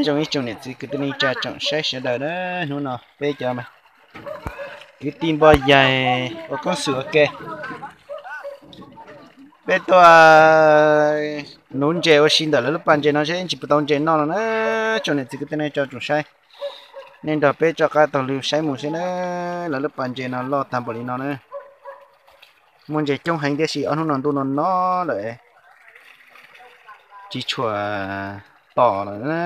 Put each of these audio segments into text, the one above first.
Zoo ib tsoom niam txiv kwv tij neej tsa tsoom saib sawv daws na, hnub no peb cov kwv tij npoj yaig ua koob xwm ua ke, peb tuaj nuv ntses ua si ntawm lawv lub pas ntses no seb tsis puas tau ntses noj no na. Tsoom niam txiv kwv tij neej tsa tsoom saib, nej nrog peb tso qab taug lw saib mus seb na, lawv lub pas ntses no loj tag npaum li no na. Muaj ntses coob heev tiam sis ob hnub no ntuj no no lawm, tsis tshua tom lawm na.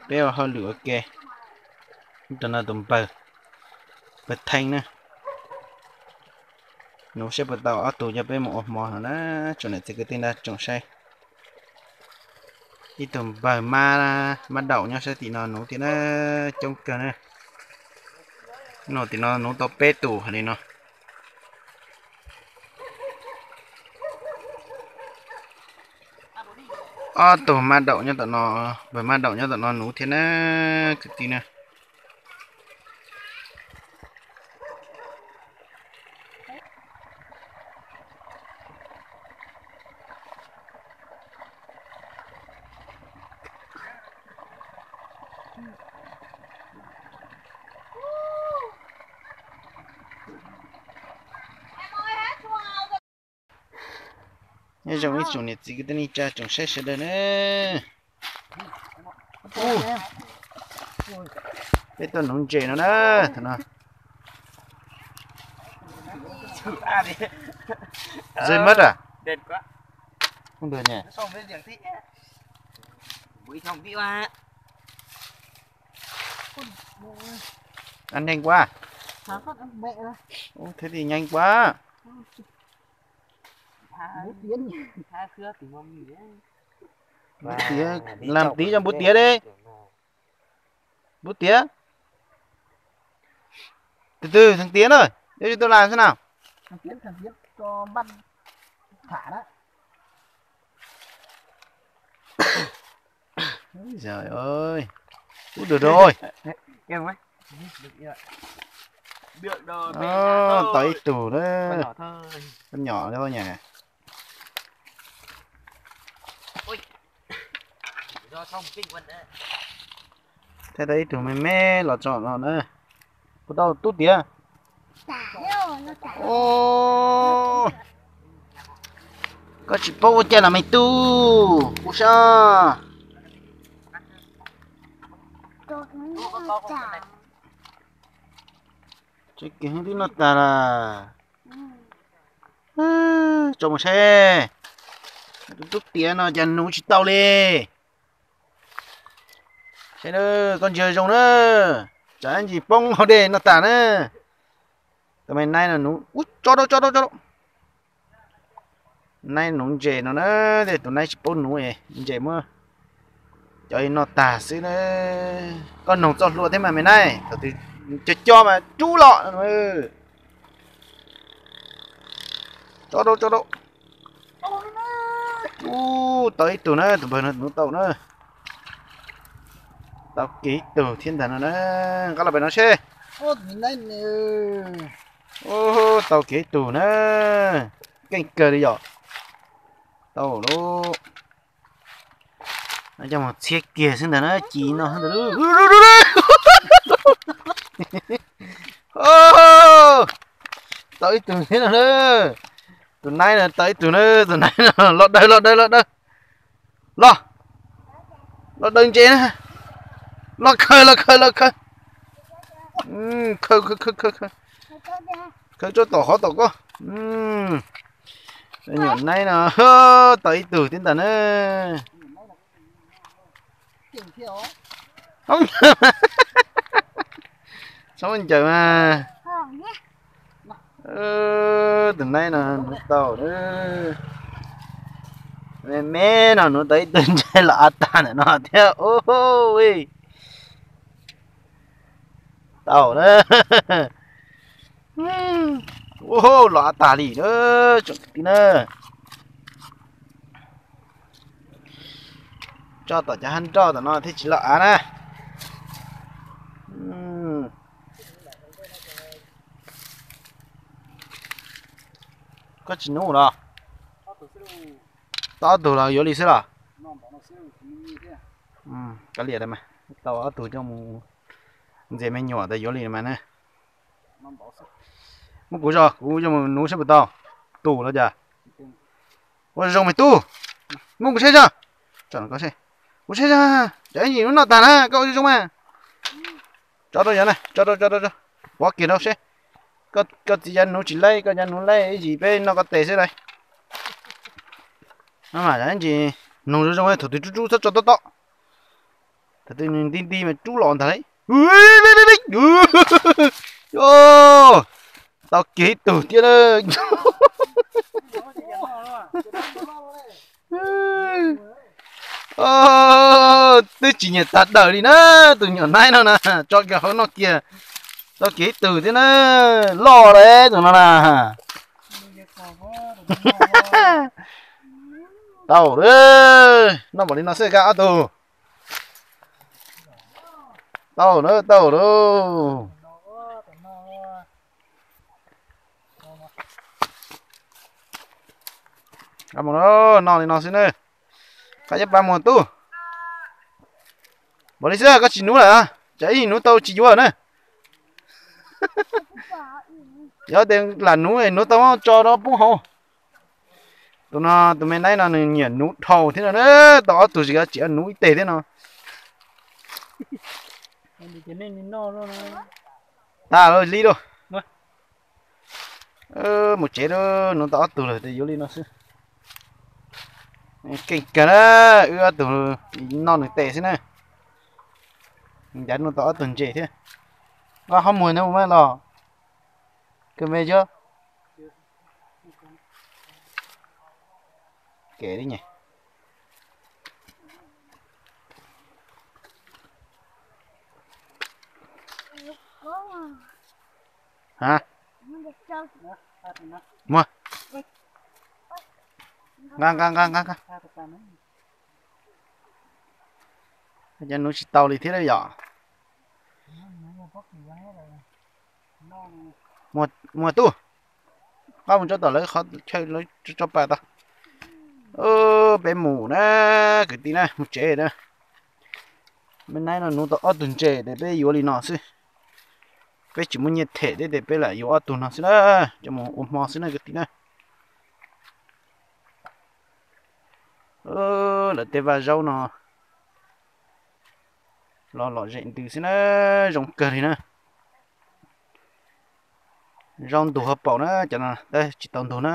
Peb ua hauj lwm ua ke, rau no tus npawg, npawg Theej na, nuv saib puas tau ob tug coj peb mus ua hmo no na. Tsoom niam txiv kwv tij neej tsa tsoom saib, ib tug npawg mab, mab daum nyob sab tim no nuv thiab na, coob kawg na. No tim no nuv tau peb tus hais li no. Ob tug mab daum nyob tom no, npawg mab daum nyob tom no nuv thiab na, kwv tij na. Nyob zoo ib tsoom niam txiv kwv tij neej tsa tsoom saib sawv daws na. Peb tuaj nuv ntses no na, thaum no. Zej mab a? Anh nhanh quá. Ú, thế thì nhanh quá. Búa tía, làm tí cho búa tía đi. Búa tía. Từ từ, thằng Tiến ơi, đưa cho tôi làm xem nào. Ôi giời ơi. Út được rồi. Ơ, tau ib tug na. Con nhỏ thôi nhỉ. Thiaj tau ib tug me me los tso no na. Puas tau tub tiav? Koj tsis paub ua cas los me tub, kuv sab. Tseem kiag twb noj tag lawm. Tso mus seb. Tus tub tiav no cas nuv tsis tau li. Seb, koj ntsia zoo na, tsam ntsis poob hauv dej noj tag na. Tus me naib no nuv, ub, tso rau, tso rau, tso rau. Naib nuv ntses no na, tus naib tsis paub nuv, ntses muab cov noj tag xwb na. Koj noog txoj hlua thiab mas me naib, thaum twg cog cog mas rub los. Tso rau, tso rau. Ub, tau ib tug na, tus npawg no nuv tau na. Tau kiag ib tug thiab ntag no na, nqa los pem no seb. Ub, tau kiag ib tug na, keej kawg li yom. Tau lawm. Coj mus txhiab kiag xwb ntag na, ci no. Tau ib tug thiab no na. Tus naib no tau ib tug na, tus naib no los dawg, los dawg, los dawg. Los, los dawg ntses na. Los khaws, los khaws, los khaws. Khaws, khaws, khaws, khaws, khaws tso tom qhov tom koj. Nyuam naib no tau ib tug thiab ntag na. Txhob ncaws mas. Tus naib no nuv tau. Me me no nuv tau ib tug ntses los av tag ntawm no thiab. Tau na. Ua los av tag li na, tsoom kwv tij na. Tso tom cov hab nroj tom no thiaj tsis loj av na. Koj tsis nuv los? Tau ob tug los yuav li xwb los? Kav liam mas, tau ob tug coj mus ntxias me nyuam tas yuav li mas na. Muab kuv zog, kuv coj mus nuv saib puas tau. Tus los cas. Ua zoo me tub, muab kuv saib zog. Kuv saib zog, cov ib ntsis hnub noj tag na koj ua zoo zoo mas. Tso rau yog na, tso rau, tso rau, pov kiag rau seb. Koj txiv cov nuv tsis laib, koj cov nuv laib ib ntsis peb noj koj tes xwb lauj. Ib ntsis nug zoo zoo, thaum twg rub rub txhob tso tob tob. Thaum twg nws nti nti mas rub los ntag lauj. Tau kiag ib tug thiab na. Twb tsis nyiam tag dawm li na, tus nyuam naib no na, tso kiag hauv no kiag. Tau kiag ib tug thiab na, loj lawm tus no na. Tau, noj npaum li no xwb koj ob tug. Tau na, tau lauj. Noj li no xwb na. Qab cov pab muag tub. Npaum li xwb koj tsis nuv lawm, tsam ib nuv tau tsis yuav na. Yog tias lam nuv, nuv tau tso rau poob hauv. Tus no, tus me naib no nws nyiam nuv dhau thiab no, tau ob tug tsis kav tsis nuv ib teg thiab no. Tag li lauj. Mus tsev lauj, nuv tau ob tug lawm ces yuav li no xwb. Keej kawg na, wb ob tug noj nws tes xwb na. Ncav nuv tau ob tug ntses thiab. Koj ho muag no mas los. Kawg me xwb. Kev li nyem. Ha, muag. Nqa nqa nqa nqa nqa. Cov nuv tsis tau li thiab yom. Muag tub, qab mus tso tom lawv qhov chaw lawv tso pas tau. Peb mus na, kwv tij na, mus tsev na. Me naib no nuv tau ob tug ntses ces peb yuav li no xwb. Peb tsis muaj nyiaj them thiab ces peb lam yuav ob tug no xwb na, coj mus ua hmo xwb na kwv tij na. Lawv tej vaj zaub no los lom zem ntws xwb na, zoo kawg li na. Zaub ntug hauv paus na, cov no tab tsis tau ntug na.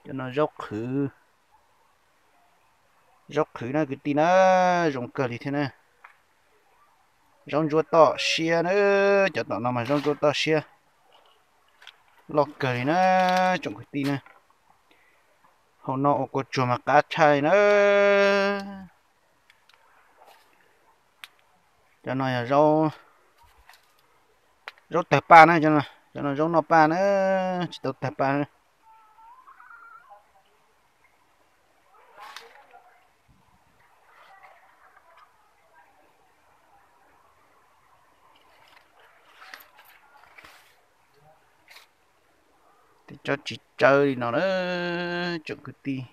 Cov no zaub qhwv, zaub qhwv na kwv tij na, zoo kawg li thiab na. Zaub ntsuab toj siab na, cov tom no mas zaub ntsuab toj siab loj kawg li na, tsoom kwv tij na. Hauv no ua kua tsuag mas qab tshaj na. Cov no yog zaub tawg paj na, cov no zaub noj paj na, tsis tau tawg paj na. Tsis tsawv li no na, tsoom kwv tij.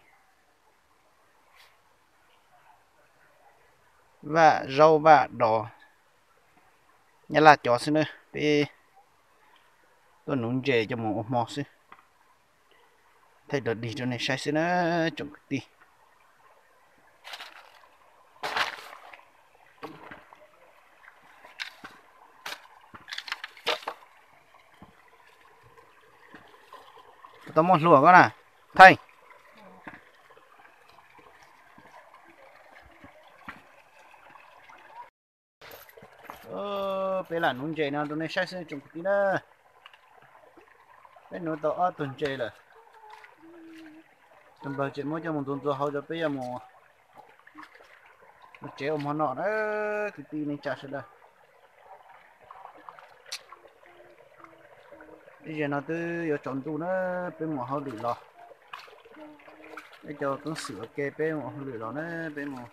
Vaj zaub vaj dos, nyab laj cov xwb na, peb tuaj nuv ntses coj mus ua hmo xwb. Thaij dog dig rau nej saib xwb na, tsoom kwv tij. Tau muaj hlua koj na, Theej. Peb lam nuv ntses no rau nej saib xwb tsoom kwv tij na. Peb nuv tau ob tug ntses lawm. Tus npawg tseem muab coj mus ntxuav ntxuav hauv rau peb yuav mus ua tsev ua hmo noj na, kwv tij neej tsa sawv daws. Ib zaug no twb yuav tsaus ntuj na, peb mus hauj lwm los. Peb cov tub xwm ua ke peb mus hauj lwm los na, peb mus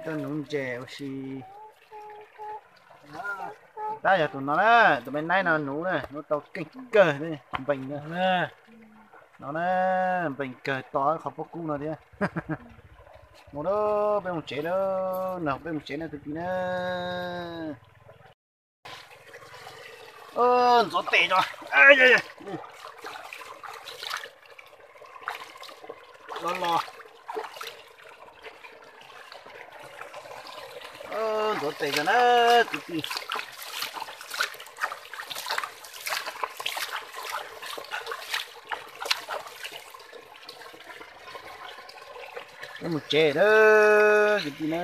Rau nuv ntses ua si. Tab yog tus no na, tus me naib no nuv na, nuv tau keej kawg, npees na. No na, npees kawg, to qhov pob kub no thiab. Mus lawm, peb mus tsev lawm, no peb mus tsev na kwv tij na. Ntxuav tes tso. Los los. Ntxuav tes tso na kwv tij. Peb mus tsev lawm kwv tij na.